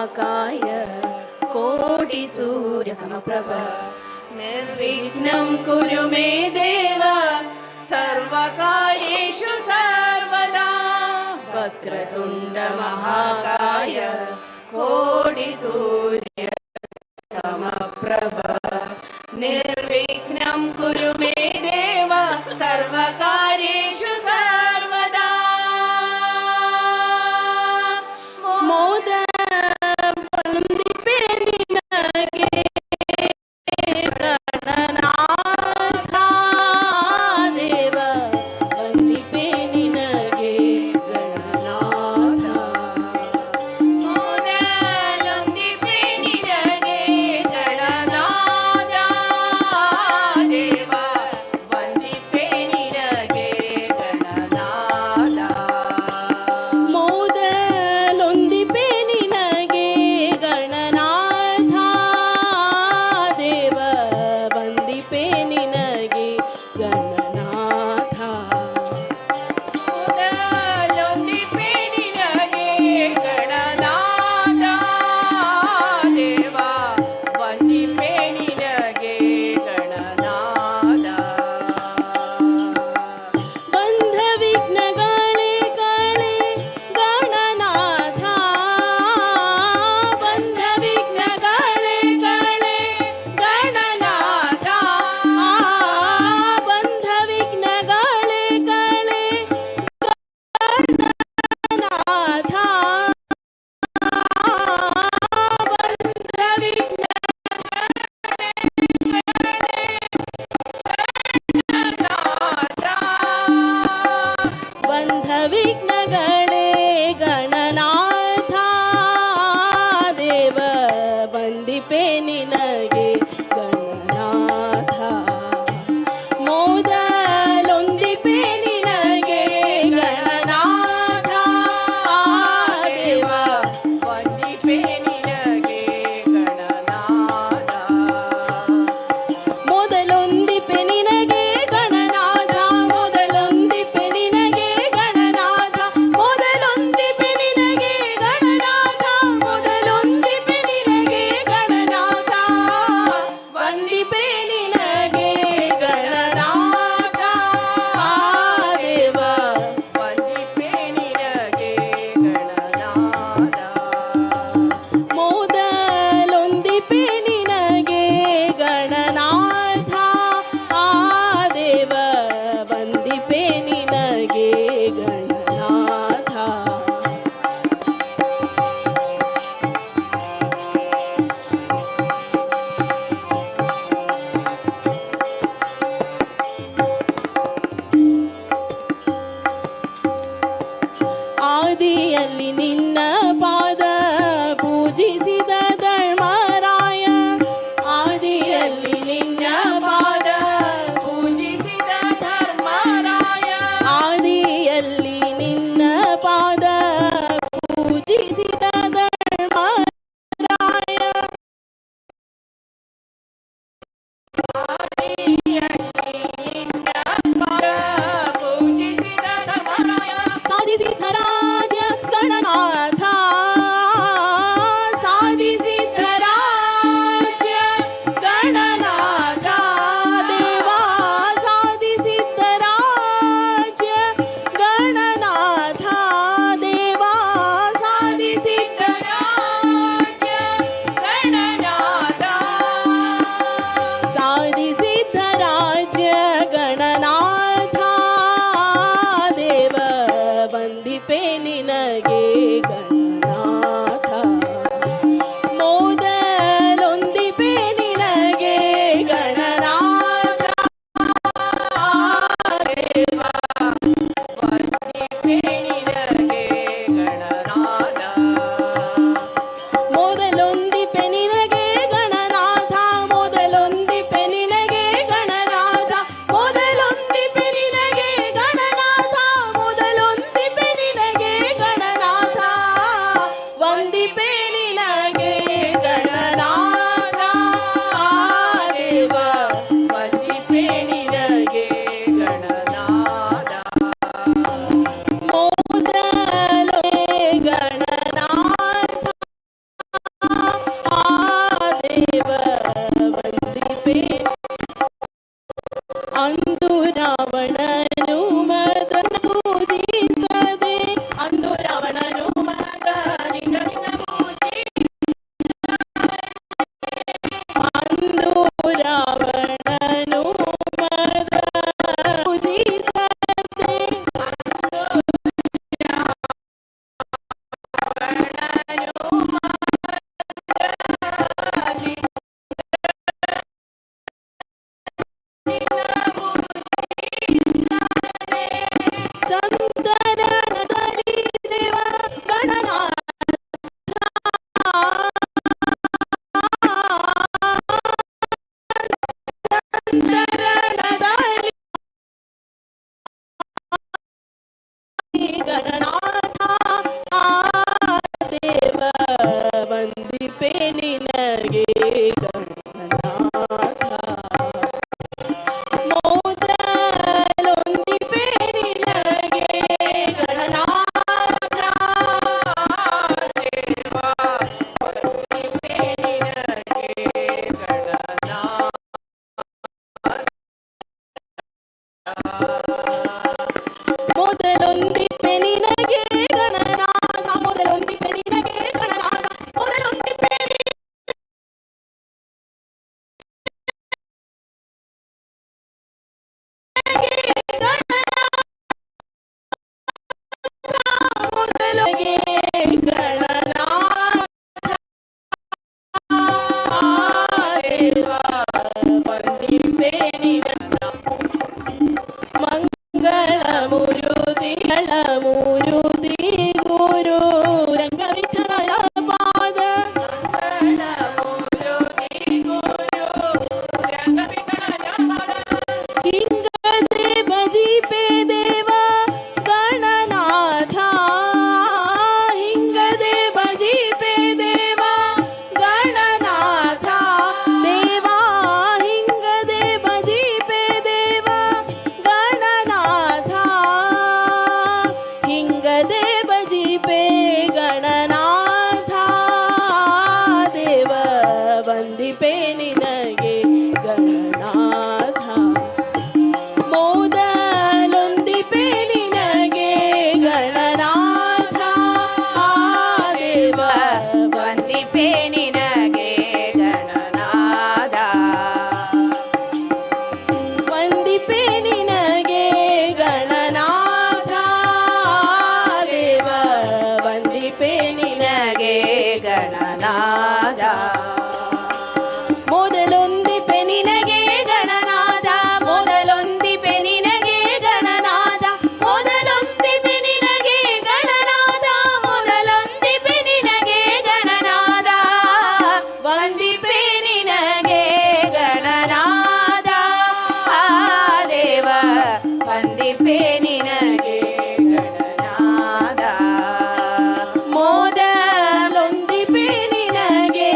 महाकाय कोटिसूर्यसमप्रभ निर्विघ्नं कुरु मे देव सर्वकार्येषु सर्वदा। वक्रतुण्ड महाकाय कोटिसूर्य समप्रभ निर्विघ्नं कुरु मे देव सर्वकार्येषु सर्वदा। ಮೋದ ವಂದಿಪೆ ನಿನಗೆ ಗಣನಾಥ ದೇವ, ವಂದಿಪೆ ನಿನಗೆ ಗಣನಾಥ. ಮೊದಲೊಂದಿಪೆ ನಿನಗೆ ಗಣನಾಥ. ರಾವಣನು ಮದ ಪೂಜಿಸದೆ, ಅಂದು ರಾವಣನು ಮದ ನಿನ್ನ ಅಂದು ರಾವಣನು ಮದ ಪೂಜಿಸದೆ, ಸಂತರಣದಲ್ಲಿ ದೇವ ಗಣನಾಥ, ಸಂತರಣದಲ್ಲಿ ಗಣನಾಥ ಆ ದೇವ ವಂದಿಪೆ ನಿನಗೆ ಗಣನಾಥ, ಮೋದಲೊಂದಿಪೆ ನಿನಗೆ ಗಣನಾಥ, ಮೊದಲೊಂದಿಪೆ ನಿನಗೆ ಗಣನಾಥ, ಮೊದಲೊಂದಿಪೆ ನಿನಗೆ ಗಣನಾಥ, ಮೊದಲೊಂದಿಪೆ ನಿನಗೆ ಗಣನಾಥ, ಮೊದಲಿಗೆ ಗಣನಾಥ ದೇವ ವಂದಿಪೆ ನಿನ ಮಂಗಳ ಮುರುತಿ ಮುರುತಿ ಗುರು ರಂಗವಿಠಲ ಪಾದ, ಹಿಂಗದೆ ಭಜಿಪೆ ದೇವ ಗಣನಾಥ, ಹಿಂಗದೆ ಭಜಿಪೆ ದೇವ ಗಣನಾಥ, ದೇವ ಹಿಂಗದೆ ಭಜಿಪೆ ದೇವ ಗಣನಾಥ, ಹಿಂಗದೆ ಭಜಿಪೆ ಗಣನಾಥ ದೇವ ವಂದಿಪೆ ನಿನಗೆ ಗಣನಾಥ, ಮೋದಲೊಂದಿಪೆ ನಿನಗೆ ಗಣನಾಥ ಆ ದೇವ ವಂದಿಪೆ ನಿನಗೆ ಗಣನಾಥ, ವಂದಿಪೆ ನಿನಗೆ ಗಣನಾಥ ದೇವ ವಂದಿಪೆ ನಿನಗೆ ನಿನಗೆ ಗಣನಾಥ, ಮೊದಲೊಂದಿಪೆ ನಿನಗೆ ಗಣನಾಥ, ಮೊದಲೊಂದಿಪೆ ನಿನಗೆ ಗಣನಾಥ, ಮೊದಲೊಂದಿಪೆ ನಿನಗೆ ಗಣನಾಥ, ಮೊದಲೊಂದಿಪೆ ನಿನಗೆ ಗಣನಾಥ, ವಂದಿಪೆ ನಿನಗೆ ಗಣನಾಥ ಆ ದೇವ ವಂದಿಪೆ ನಿನಗೆ ಗಣನಾಥ, ಮೋದಲೊಂದಿಪೆ ನಿನಗೆ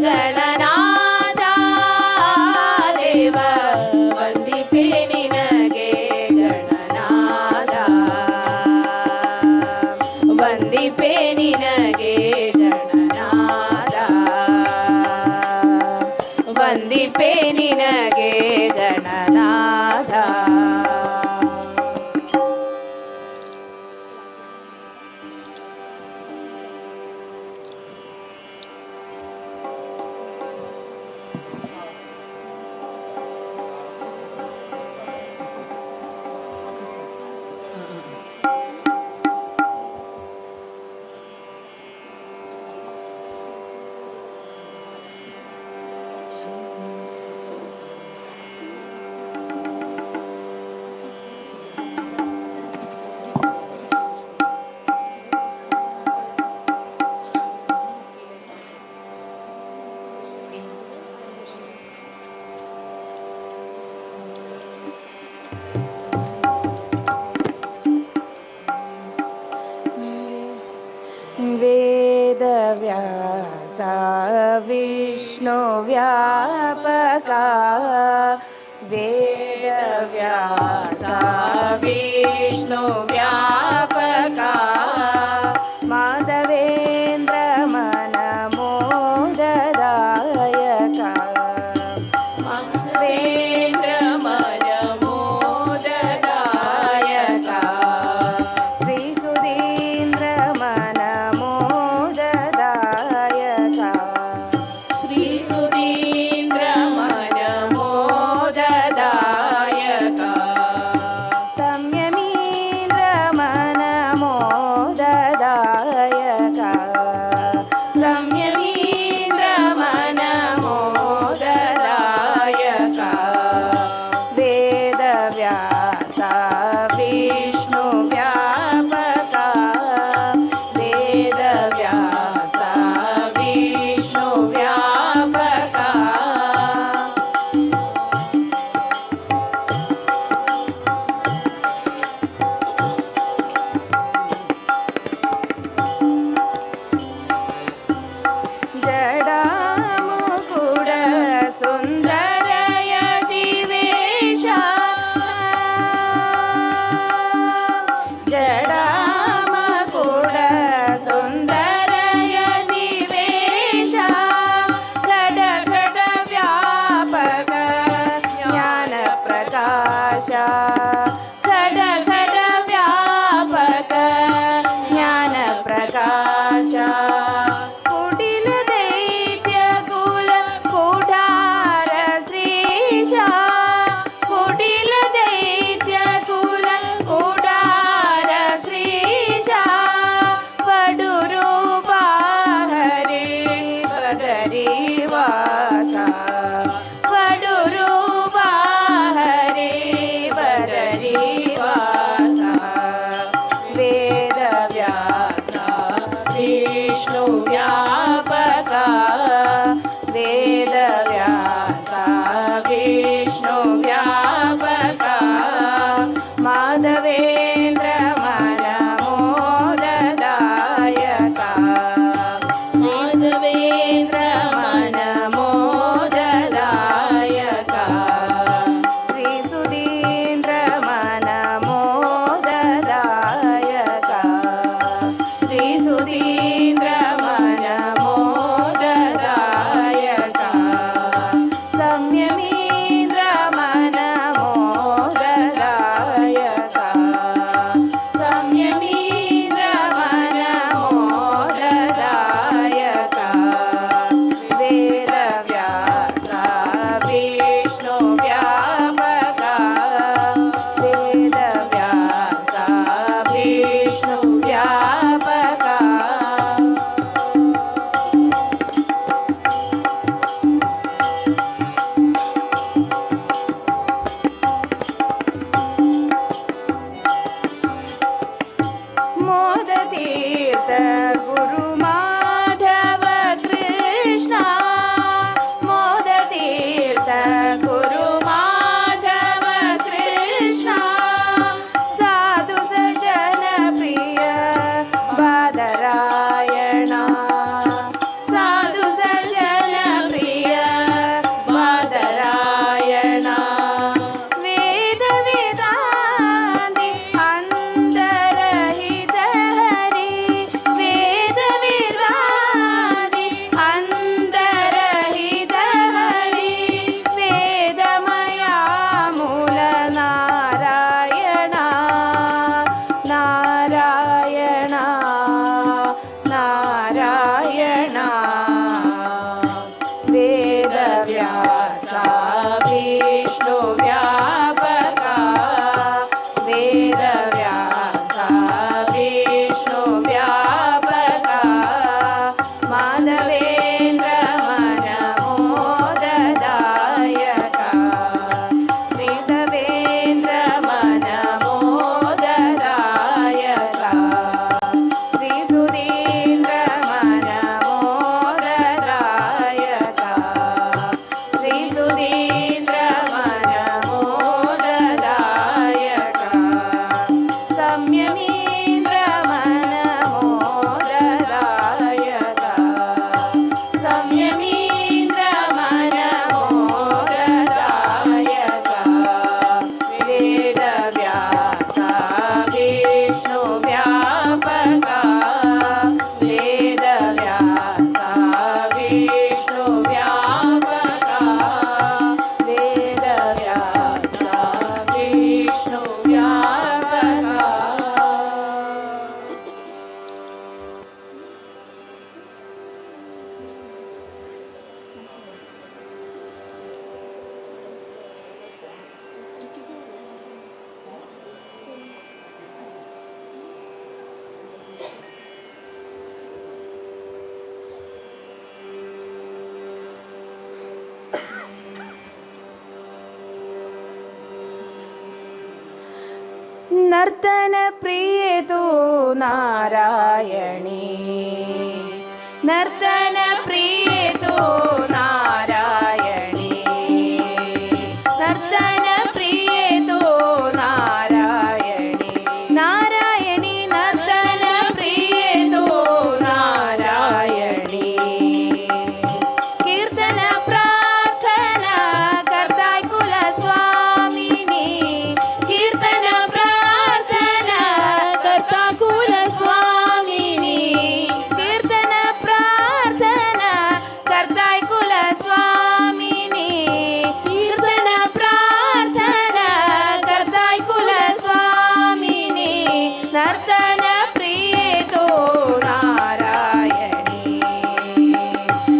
ಗಣನಾಥ ದೇವ ವಂದಿಪೆ ನಿನಗೆ ಗಣನಾಥ, ವಂದಿಪೆ ನಿನಗೆ ಗಣನಾಥ, ವಂದಿಪೆ ನಿನಗೆ ಗಣನಾಥ. वेदव्यास विष्णु व्यापका, वेदव्यास विष्णु व्यापका, माधवेन्द्र मनमोददायका, माधवेन्द्र मनमोददायका, विष्णु व्यापका वेदव्यास विष्णु व्यापका. जडामुकुड सुन्दरयति वेष जडामकुड सुन्दरयति वेष घट घट व्यापक ज्ञानप्रकाश घट घट व्यापक ज्ञानप्रकाश. कुटिल दैत्य कुल कुठार श्रीश कुटिल दैत्य कुल कुठार श्रीश पडुरूपा हरे बदरीवासा पडुरूपा हरे बदरीवासा. ನರ್ತನ ಪ್ರಿಯೇತು ನಾರಾಯಣಿ ನರ್ತನ ಪ್ರಿಯೇತು ನಾರಾಯಣಿ ನರ್ತನ ಪ್ರಿಯೇತು ನಾರಾಯಣಿ ನಾರಾಯಣಿ ನರ್ತನ ಪ್ರಿಯೇತು ನಾರಾಯಣಿ ಕೀರ್ತನ ಪ್ರಾರ್ಥನಾ ಕರ್ತಾಯ್ ಕುಲ ಸ್ವಾಮಿನಿ ಕೀರ್ತನ ಪ್ರಾರ್ಥನಾ ಕರ್ತಾ ಕುಲ ಸ್ವಾಮಿನಿ ಕೀರ್ತನ ಪ್ರಾರ್ಥನಾ ಕರ್ತಾಯ್ ಕುಲ ಸ್ವಾಮಿನಿ ಕೀರ್ತನ ಪ್ರಾರ್ಥನಾ ಕರ್ತಾಯ್ ಕುಲ ಸ್ವಾಮಿನಿ ನರ್ತನ ಪ್ರಿಯೇತೋ ನಾರಾಯಣಿ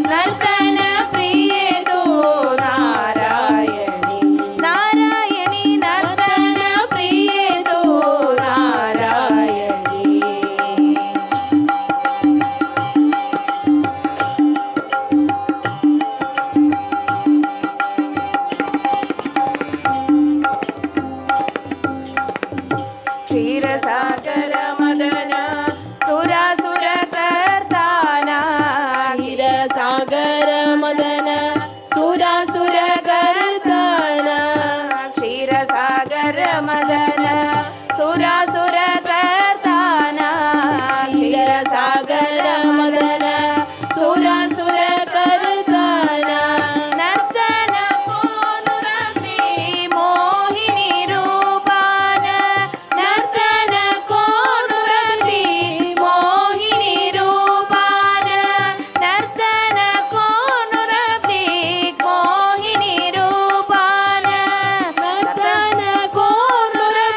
ನರ್ತನ ಪ್ರಿಯೇತೋ ನಾರಾಯಣಿ ನಾರಾಯಣಿ ನರ್ತನ ಪ್ರಿಯೇತೋ ನಾರಾಯಣಿ. ಕ್ಷೀರಸಾಗರ ಮದನ ಸುರಾಸುರ ಕರ್ತಾನ ಕ್ಷೀರಸಾಗರ ಮದನ ಸುರಾಸುರ ಕರ್ತಾನ ಕ್ಷೀರಸಾಗರ ಮದನ ಸುರಾಸುರ ಕರ್ತಾನ ಕ್ಷೀರಸಾಗರ ಮದನ ಸುರಾಸುರ ಕರ್ತಾನ ನರ್ತನ ಕೋನುರಗ್ನಿ ಮೋಹಿನಿ ರೂಪಾನ ನರ್ತನ ಕೋನುರಗ್ನಿ ಮೋಹಿನಿ ರೂಪಾನ ನರ್ತನ ಕೋನುರಗ್ನಿ ಮೋಹಿನಿ ರೂಪಾನ ನರ್ತನ ಕೋನುರಗ್ನಿ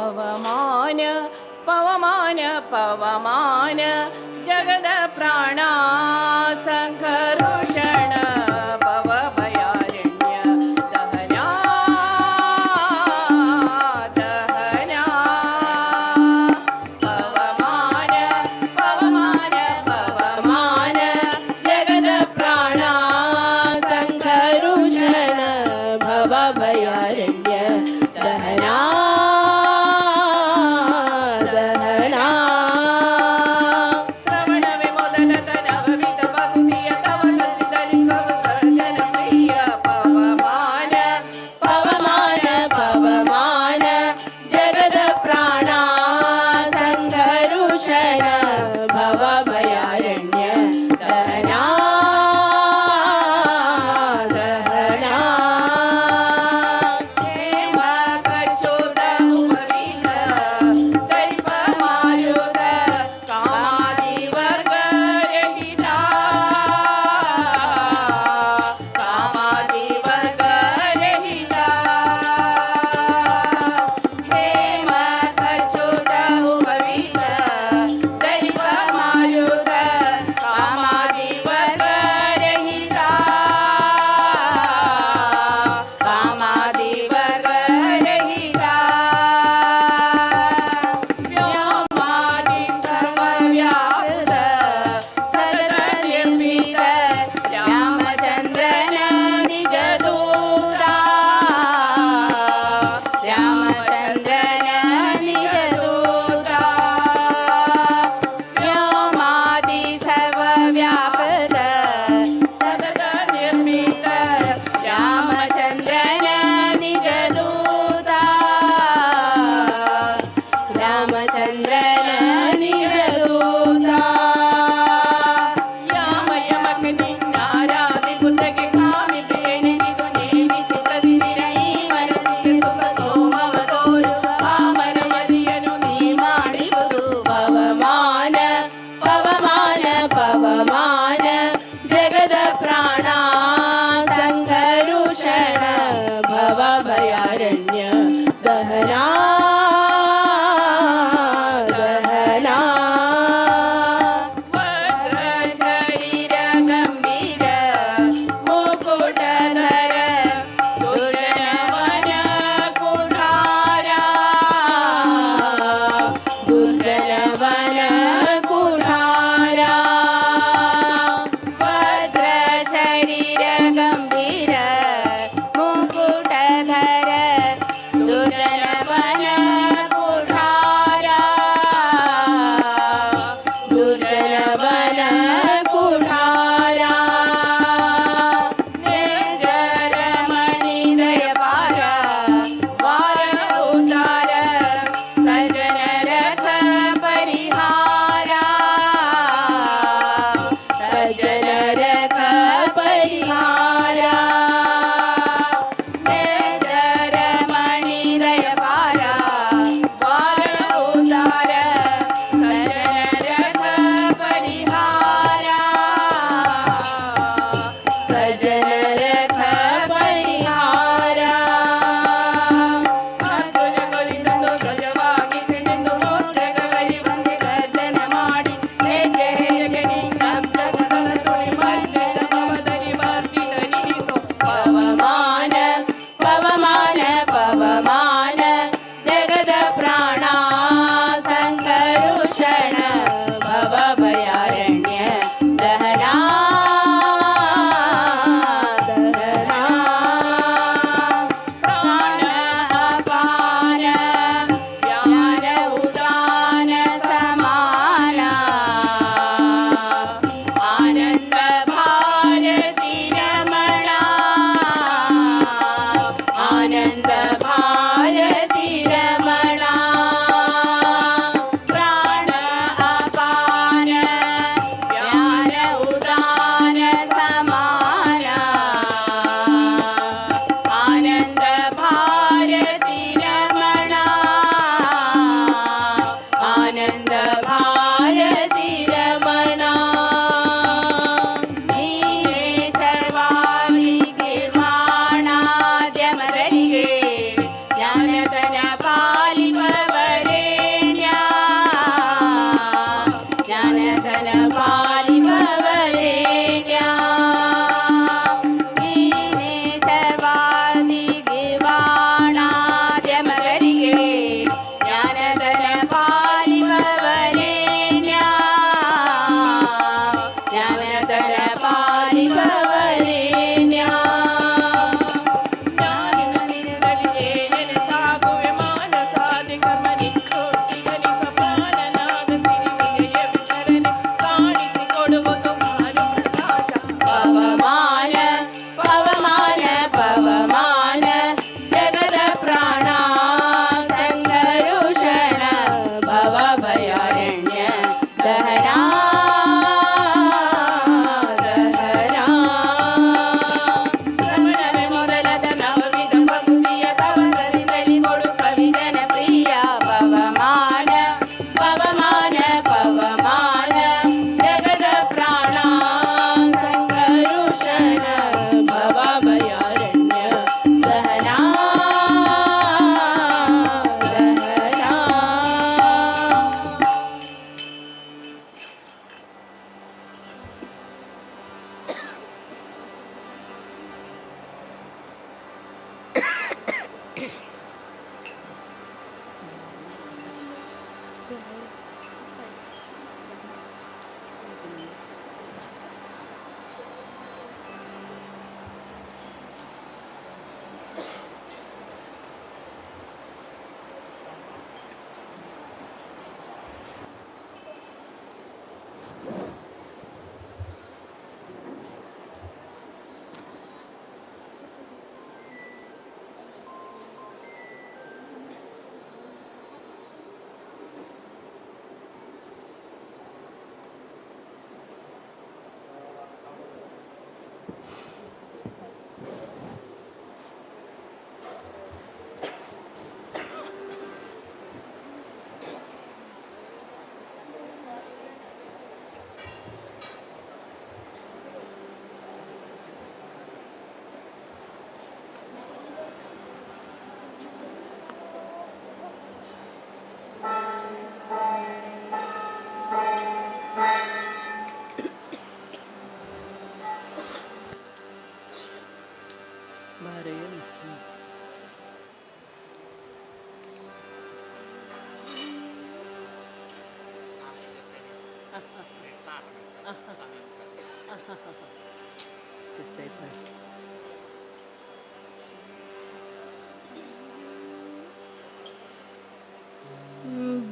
ಪವಮಾನ ಪವಮಾನ ಪವಮಾನ ಜಗದ ಪ್ರಾಣ ಸಂಕರುಷಣ ಭವಭಯಾರಣ್ಯ ದಹನ ದಹನ ಪವಮಾನ ಪವಮಾನ ಪವಮಾನ ಜಗದ ಪ್ರಾಣ ಸಂಕರುಷಣ ಭವಭಯಾರಣ್ಯ ದಹನ ದಹನ. ಶ್ರವಣವೇ ಮೊದಲದ ನವವಿಧ ಭಕ್ತಿಯ ತವ ಕಲಿತಲಿಂಗವ ಜನಪ್ರಿಯ ಪವಮಾನ ಪವಮಾನ ಪವಮಾನ ಜಗದ ಪ್ರಾಣ ಸಂಕರುಷಣ ಭವಭಯಾರಣ್ಯ ದಹನ ದಹನ. ಹೇಮ ಕಚೋದ ಉಪವೀತ ದೈವ ಮಾಯುತ ಕಾಮಾದಿ ವರ್ಗರಹಿತ ಕಾಮಾದಿ ವರ್ಗರಹಿತ ಹೇಮ ಕಚೋದ ಉಪವೀತ ದೈವ ಮಾಯುತ ಕಾಮಾದಿ ವರ್ಗರಹಿತ ಕಾಮಾದಿ ವರ್ಗರಹಿತ ವ್ಯೋಮಾದಿ ಸರ್ವವ್ಯಾಪೃತ ಸತತ ನಿರ್ಮಿತ ರಾಮಚಂದ್ರನ ನಿಜದೂತ ರಾಮಚಂದ್ರನ ನಿಜದೂತ ವ್ಯೋಮಾದಿ ಸರ್ವವ್ಯಾಪೃತ ಸತತ ನಿರ್ಮಿತ ರಾಮಚಂದ್ರನ ನಿಜದೂತ ರಾಮಚಂದ್ರನ ನಿಜದೂತ. ಯಾಮ ಯಮಕ ನಿನ್ನಾರಾಧಿಪುತಗೆ ಕಾಮಿಕೆ ಎನಗಿದು ನೇಮಿಸಿ ಪ್ರತಿದಿನ ಈ ಮನಸ್ಸಿಗೆ ಸುಖ ಸೋಮವ ತೋರುವ ವಾಮನ ಮದಿಯನು ನೀ ಮಾಡಿಬುದು. ಪವಮಾನ ಪವಮಾನ ಪವಮಾನ ಜಗದ ಪ್ರಾಣ ಸಂಕರುಷಣ ಭವಭಯಾರಣ್ಯ ದಹನ ದಹನ. ಪವಮಾನ ಪವಮಾನ ಜಗದ ಪ್ರಾಣ ಸಂಕರುಷಣ ಭವಭಯಾರಣ್ಯ ದಹನಾ ದಹನಾ.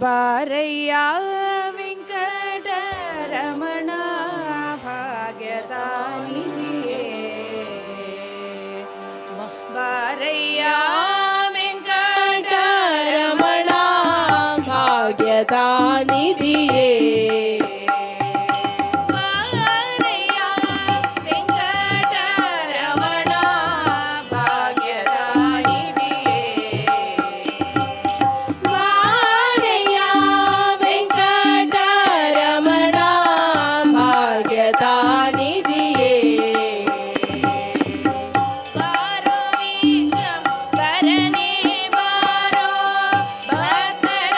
ಬಾರಯ್ಯ ವೆಂಕಟರಮಣ ಭಾಗ್ಯದ ನಿಧಿಯೇ, ಬಾರಯ್ಯ ವೆಂಕಟರಮಣ ಭಾಗ್ಯದ ನಿಧಿಯೇ, ಬಾರಯ್ಯ ವೆಂಕಟರಮಣ ಭಾಗ್ಯದ ನಿಧಿಯೇ, ಬಾರಯ್ಯ ವೆಂಕಟರಮಣ ಭಾಗ್ಯದ ನಿಧಿಯೇ. ಬಾರೋ ವಿಶ್ವಂಬರನೇ ಬಾರೋ, ಭಕ್ತರ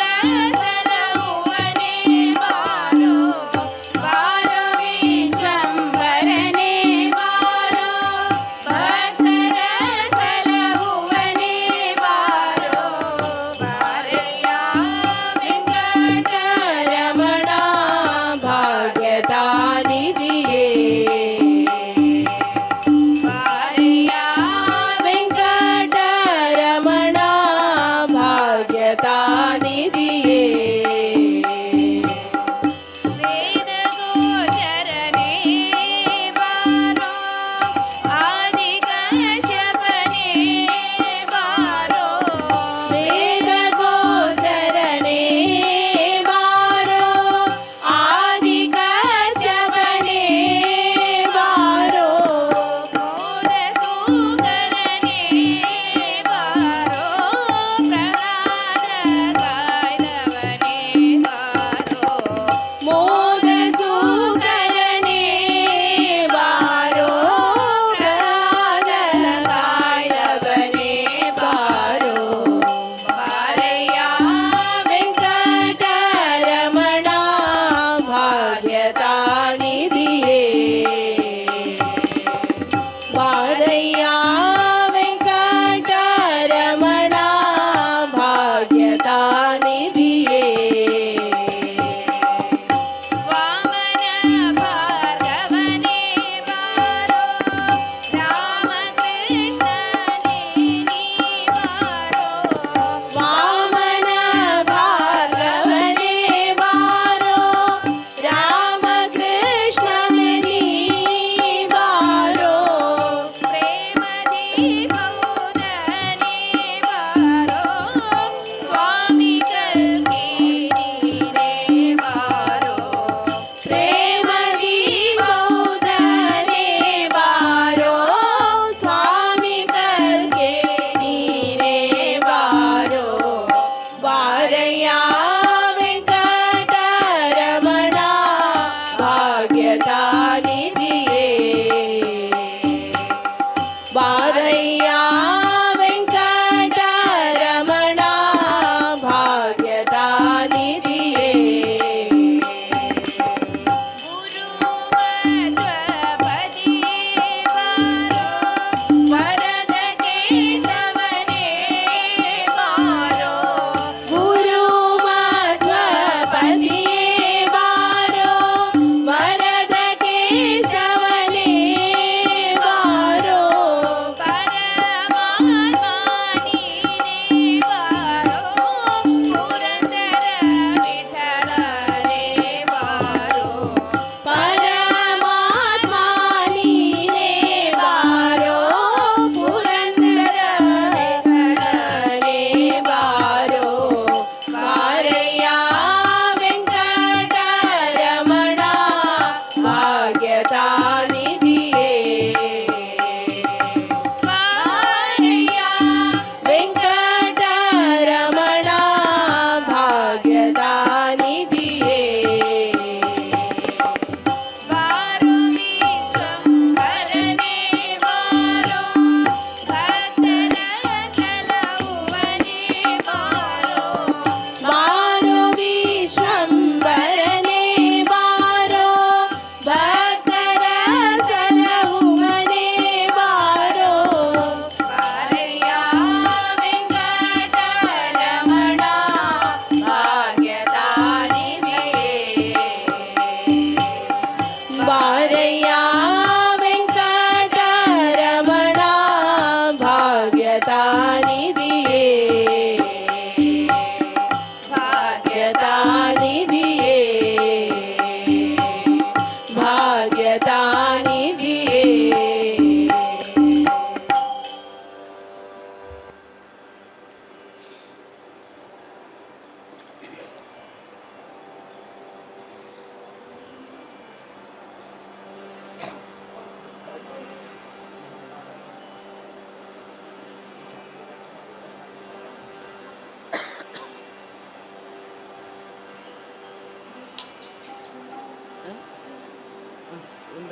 ಸಲಹುವನೇ ಬಾರೋ.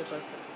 Perfect.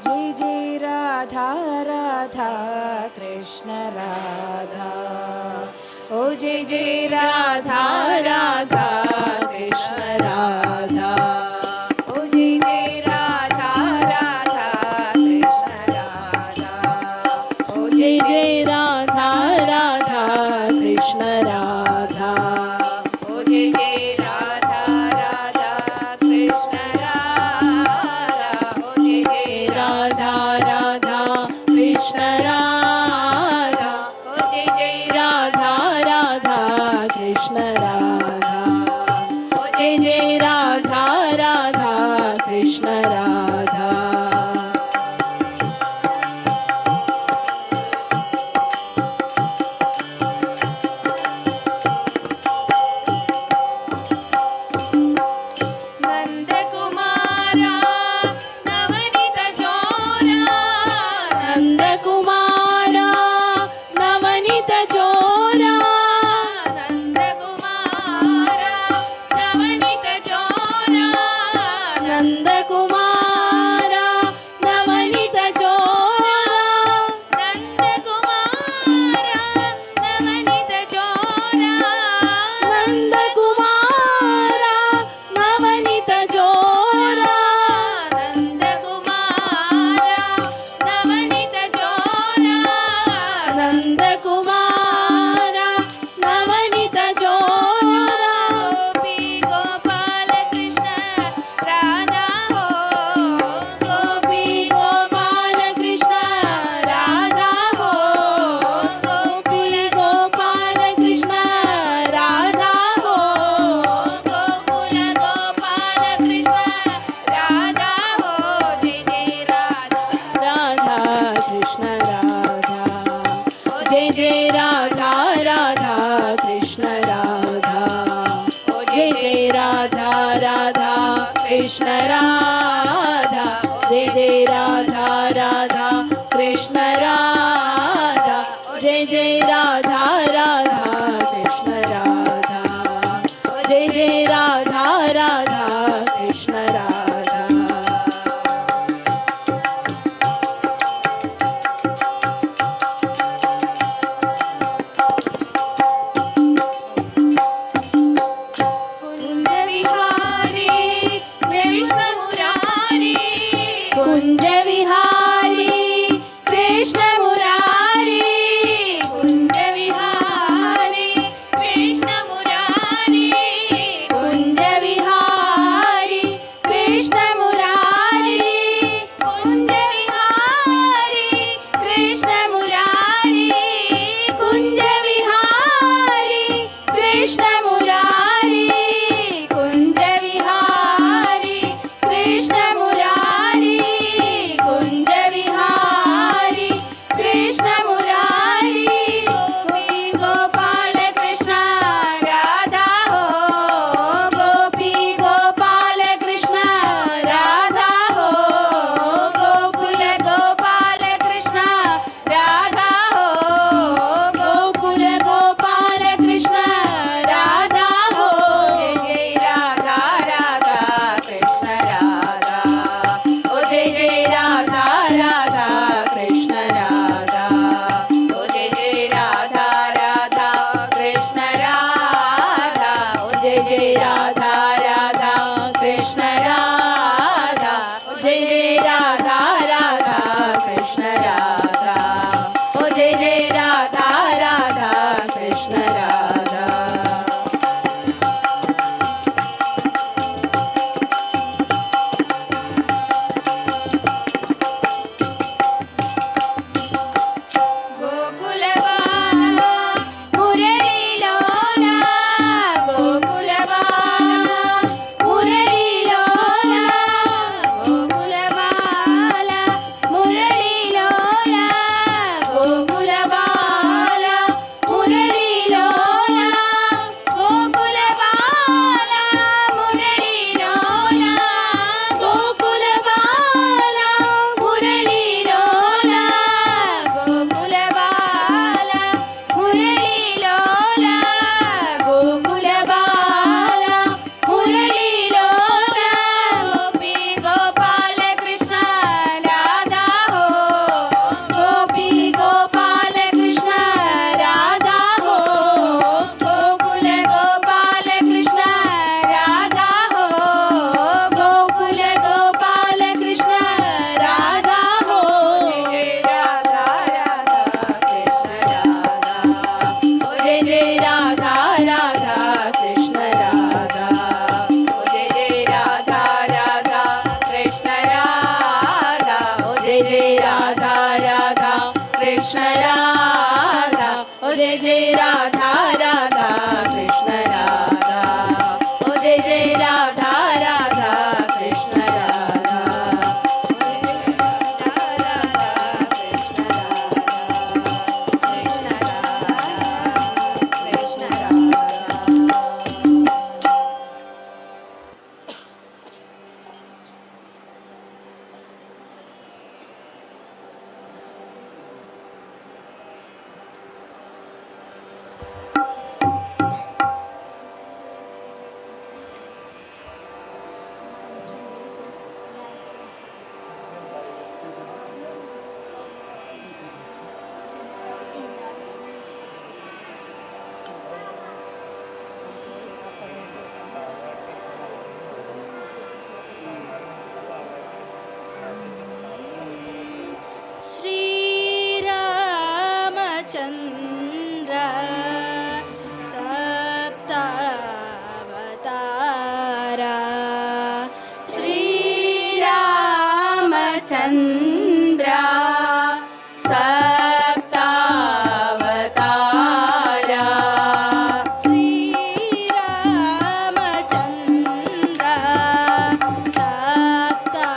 Jai Jai Radha Radha Krishna Radha ओ जय जय राधा राधा कृष्ण राधा ओ जय जय राधा राधा कृष्ण राधा ओ जय जय राधा राधा कृष्ण राधा ओ जय जय राधा राधा कृष्ण राधा ओ जय जय राधा राधा कृष्ण राधा ओ जय जय राधा राधा कृष्ण राधा ओ जय जय राधा राधा कृष्ण राधा। नंदकुमारा नवनीत चोरा नंदकुमारा जय जय राधा राधा कृष्ण राधा, ओ जय जय राधा राधा कृष्ण राधा। कुंज विहारी कृष्ण मुरारी, कुंज विहारी कृष्ण मुरारी, कुंज विहारी कृष्ण मुरारी, कुंज विहारी कृष्ण मुरारी, कुंज विहारी कृष्ण मुरारी, कुंज विहारी कृष्ण मुरारी, कुंज विहारी कृष्ण मुरारी, कुंज विहारी कृष्ण मुरारी। गोपी गोपाल कृष्ण राधा हो, गोपी गोपाल कृष्ण राधा हो, गोकुल गोपाल कृष्ण राधा हो, गोकुल गोपाल कृष्ण राधा हो। जय जय राधा राधा कृष्ण राधा, ओ जय जय राधा राधा कृष्ण राधा, ओ जय जय राधा राधा कृष्ण राधा, ओ जय जय राधा राधा कृष्ण राधा, ओ जय जय राधा राधा कृष्ण राधा, ओ जय जय राधा राधा कृष्ण राधा। गोकुल बाला मुरली लोला, गोकुल बाला मुरली लोला, गोकुल बाला मुरली लोला, गोकुल बाला मुरली लोला, गोकुल बाला मुरली लोला, गोकुल बाला मुरली लोला, गोकुल बाला मुरली लोला, गोकुल बाला मुरली लोला। गोपी गोपाल कृष्ण राधा हो, गोपी गोपाल कृष्ण राधा हो, गोकुल गोपाल कृष्ण राधा हो, गोकुल गोपाल कृष्ण राधा हो। जय राधा राधा कृष्ण राधा, ओ जय जय राधा राधा कृष्ण राधा, ओ जय जय राधा राधा कृष्ण राधा, ओ जय जय राधा राधा कृष्ण राधा, ओ जय जय राधा राधा कृष्ण राधा, ओ जय जय राधा राधा कृष्ण राधा, राधा कृष्ण राधा, कृष्ण राधा कृष्ण राधा। श्रीरामचन्द्र सप्तावतारा, श्रीरामचन्द्र सप्तावतारा, श्रीरामचन्द्र सप्तावतारा।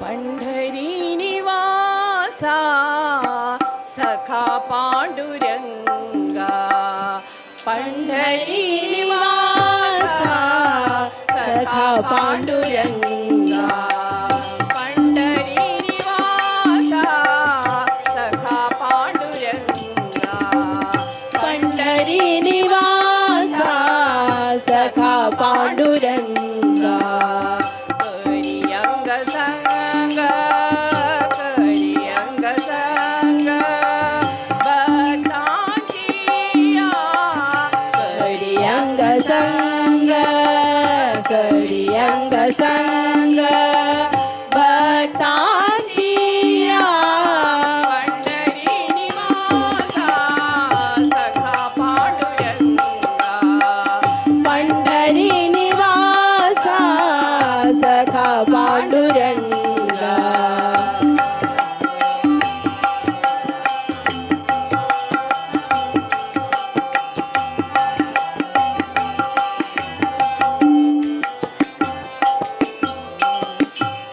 पंढरी निवासा सखा पांडुरंगा. पंढरी निवासा सखा पांडुरंगा. पंढरी निवासा सखा पांडुरंगा. पंढरी निवासा सखा पांडुरंगा. करी अंग संग, करी अंग संग भक्तांचिया. करी अंग संग, करी अंग संग भक्तांचिया. पंढरी निवासा सखा पांडुरंगा. पंढरी निवासा सखा पांडुरंगा.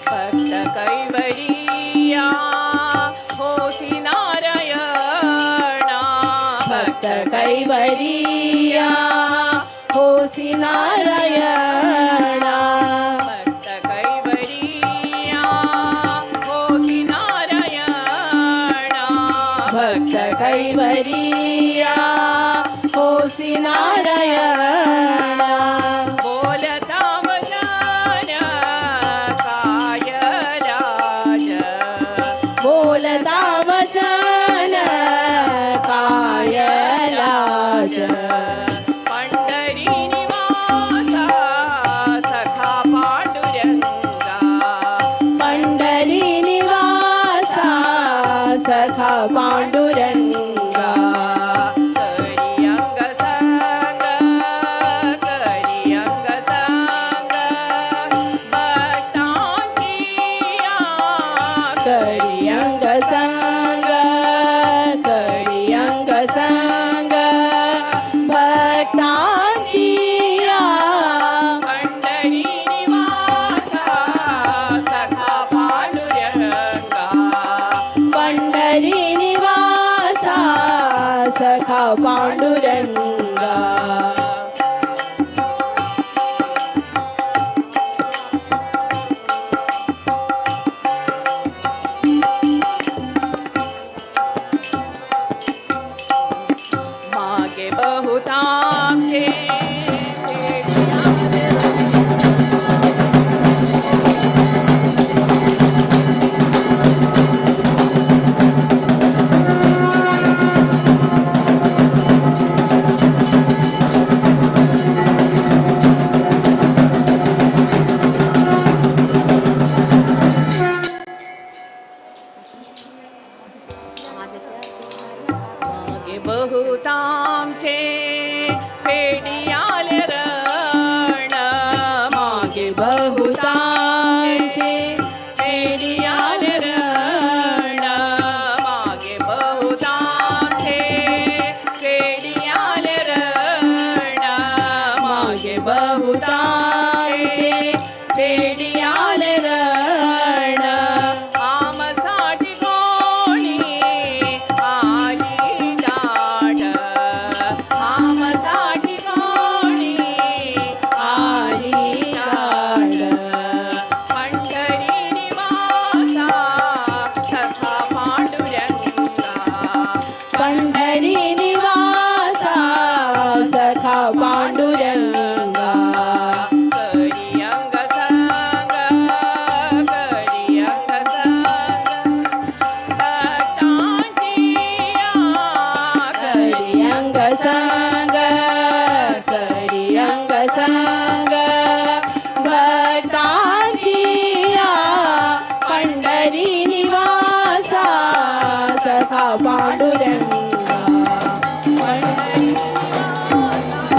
भक्त कैवरिया होसी नारायणा. भक्त कैवरिया होसी नारायणा. भक्त कैवरिया होसी नारायणा. भक्त कैवरिया होसी नारायणा. बोलता वचन काय राज. बोलता वचन काय लाज. पंढरी निवासा सखा पांडुरंगा. पंढरी निवासा सखा पांडुरंगा. करी अंग संग, करी अंग संग भक्तांचिया. करी अंग संग, करी अंग संग भक्तांचिया. पंढरी निवासा सखा पांडुरंगा. पंढरी निवासा सखा पांडुरंगा. मागे बहुतांचे मागे बहुतांचे फेडियाले रण. मागे बहुतांचे फेडियाले रण. मागे बहुतांचे फेडियाले रण. मागे बहुतांचे फेडियाले रण. आमसाठी कोणी आली दाट. आमसाठी कोणी आली दाट. पंढरी निवासा सखा पांडुरंगा. पंढरी निवासा सखा पांडुरंगा. करी अंग संग, करी अंग संग भक्तांचिया. करी अंग संग, करी अंग संग भक्तांचिया. पंढरी निवासा सखा पांडुरंगा. पंढरी निवासा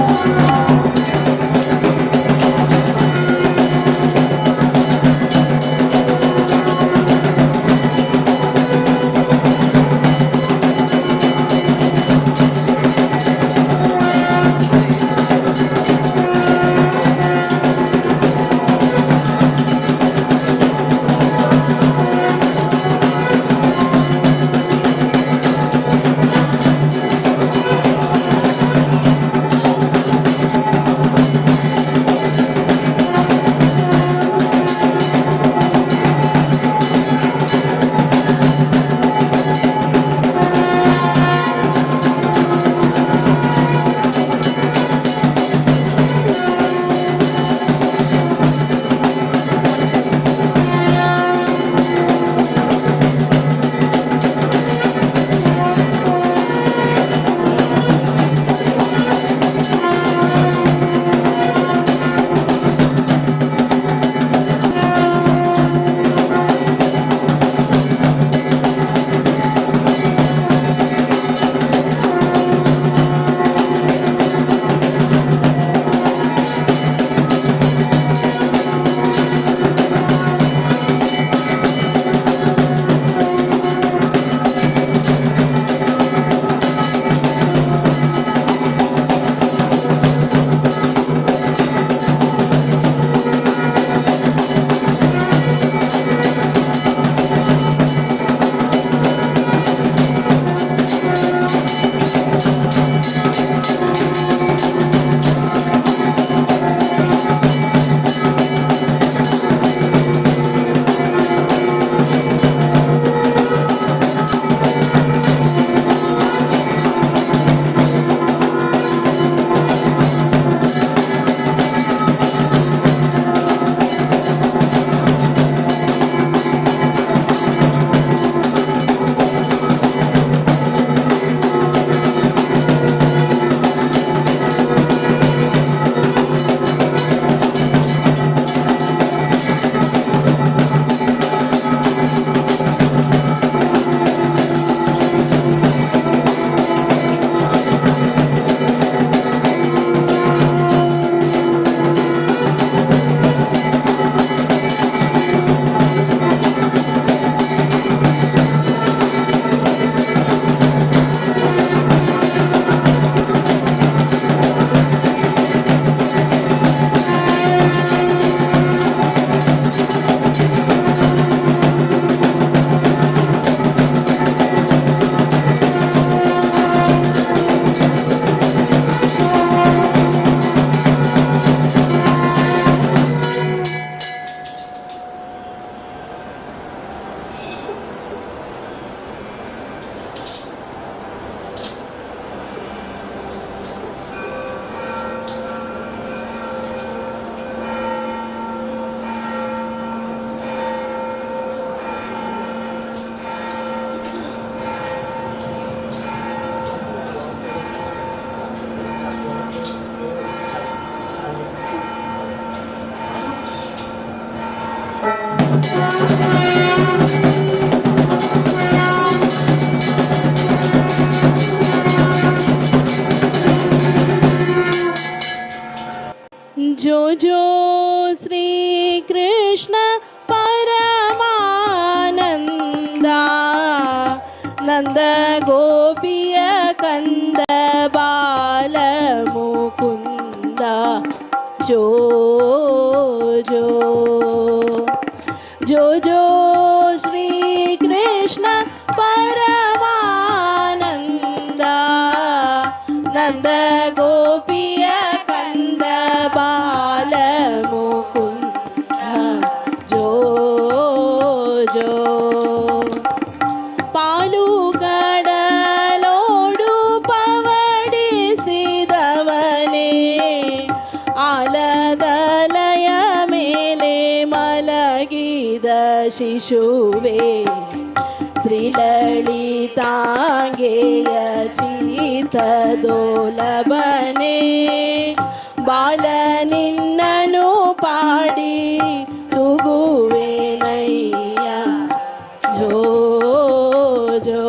ನಂದ ಗೋಪಿಯ ಕಂದ ಬಾಲ ಮುಕುಂದ ಜೋ ಜೋ ಜೋ ಜೋ ಶ್ರೀ ಕೃಷ್ಣ ಪರಮಾನಂದ ನಂದ ಗೋಪಿಯ ಕಂದ ಬಾಲ ಮುಕುಂದ ಜೋ ಜೋ. ಪಾಲು ಕಡಲೋಡು ಪವಡಿಸಿದವನೇ ಆಲದಲಯ ಮೇಲೆ ಮಲಗಿದ ಶಿಶುವೇ ಶ್ರೀಲಲಿತಾಂಗೆಯ ಚೀತದೋಲಬನೆ ಬಾಲ ನಿನ್ನನು ಪಾಡಿ ತುಗುವೆನಯ್ಯ ಜೋ ಜೋ.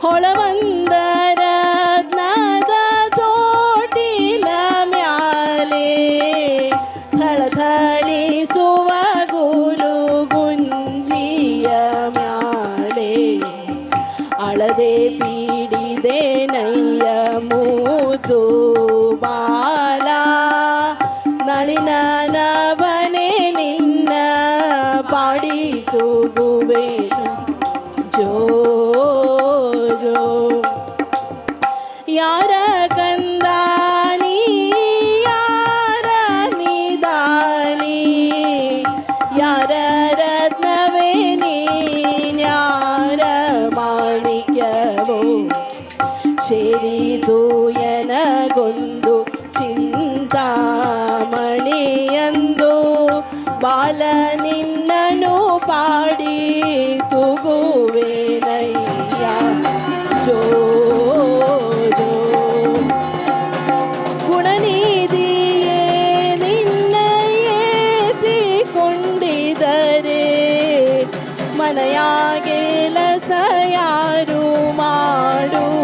ಹೊಳವಂದರ ರತ್ನದ ತೋಟಿನ ಮ್ಯಾಲೆ ಥಳಥಳಿಸುವ ಗುಲು ಗುಂಜಿಯ ಮ್ಯಾಲೆ ಅಳದೆ ಪೀಡಿದೆ ನಯ್ಯ ಮೂತು ಬಾಲ ನಳಿನ ನವನೆ ನಿನ್ನ ಪಾಡಿ ತೂಗುವೆನು ಜೋ ಜೋ. ಯಾರ ಕಂದಾನಿ ಯಾರ ನಿದಾನಿ ಯಾರ ರತ್ನವೇ ನೀನ್ಯಾರ ಮಾಣಿಕ್ಯವೋ ಶೇರಿತು ಎನಗೊಂದು ಚಿಂತಾಮಣಿಯಂದು ಬಾಲ ನಿನ್ನನು ಪಾಡಿ ತುಗುವೆನಯ್ಯ ಜೋ ಜೋ. ಗುಣನಿಧಿಯೇ ನಿನ್ನ ಏತಿಕೊಂಡಿದರೆ ಮನೆಯಾಗೆಲಸ ಯಾರು ಮಾಡುವರಯ್ಯ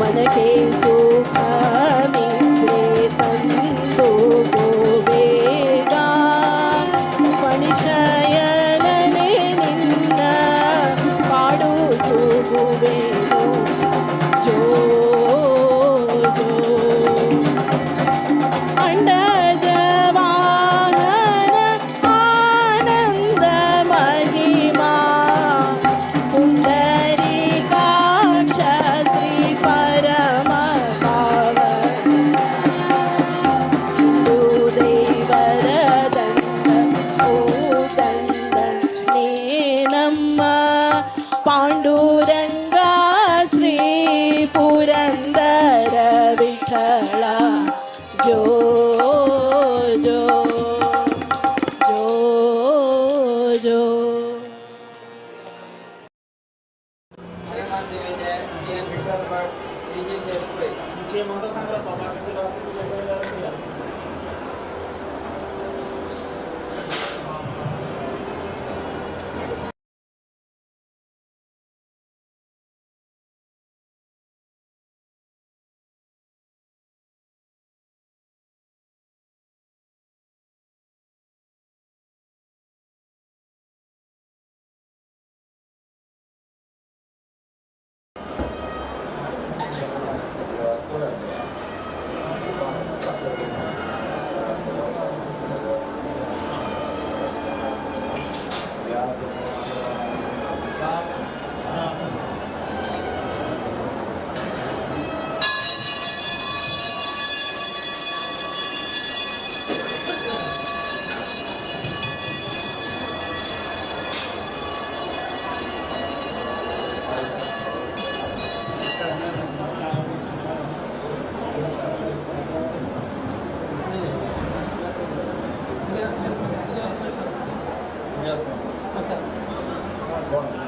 ಮನಕ್ಕೆ ಸುಖ ನಿದ್ರೆ ತಂದು ಬೇಗ ಮನುಷ್ಯನನೇ ನಿನ್ನ ಪಾಡು ತೂಗುವೆನು ಜೋ ಜೋ. ಅಂಡಜವಾಹನ ಆನಂದ ಮಹಿಮಾ ಪುಂಡರೀಕಾಕ್ಷ ಶ್ರೀ ಪರಮ ಪಾವನ ದೇವರ ದಂಡ ಓ ದಂಡ ನಮ್ಮ ಪಾಂಡುರಂಗ ಶ್ರೀ ಪುರಂದರ ವಿಠಲ ಜೋ ಜೋ ಜೋ ಜೋ. Yes.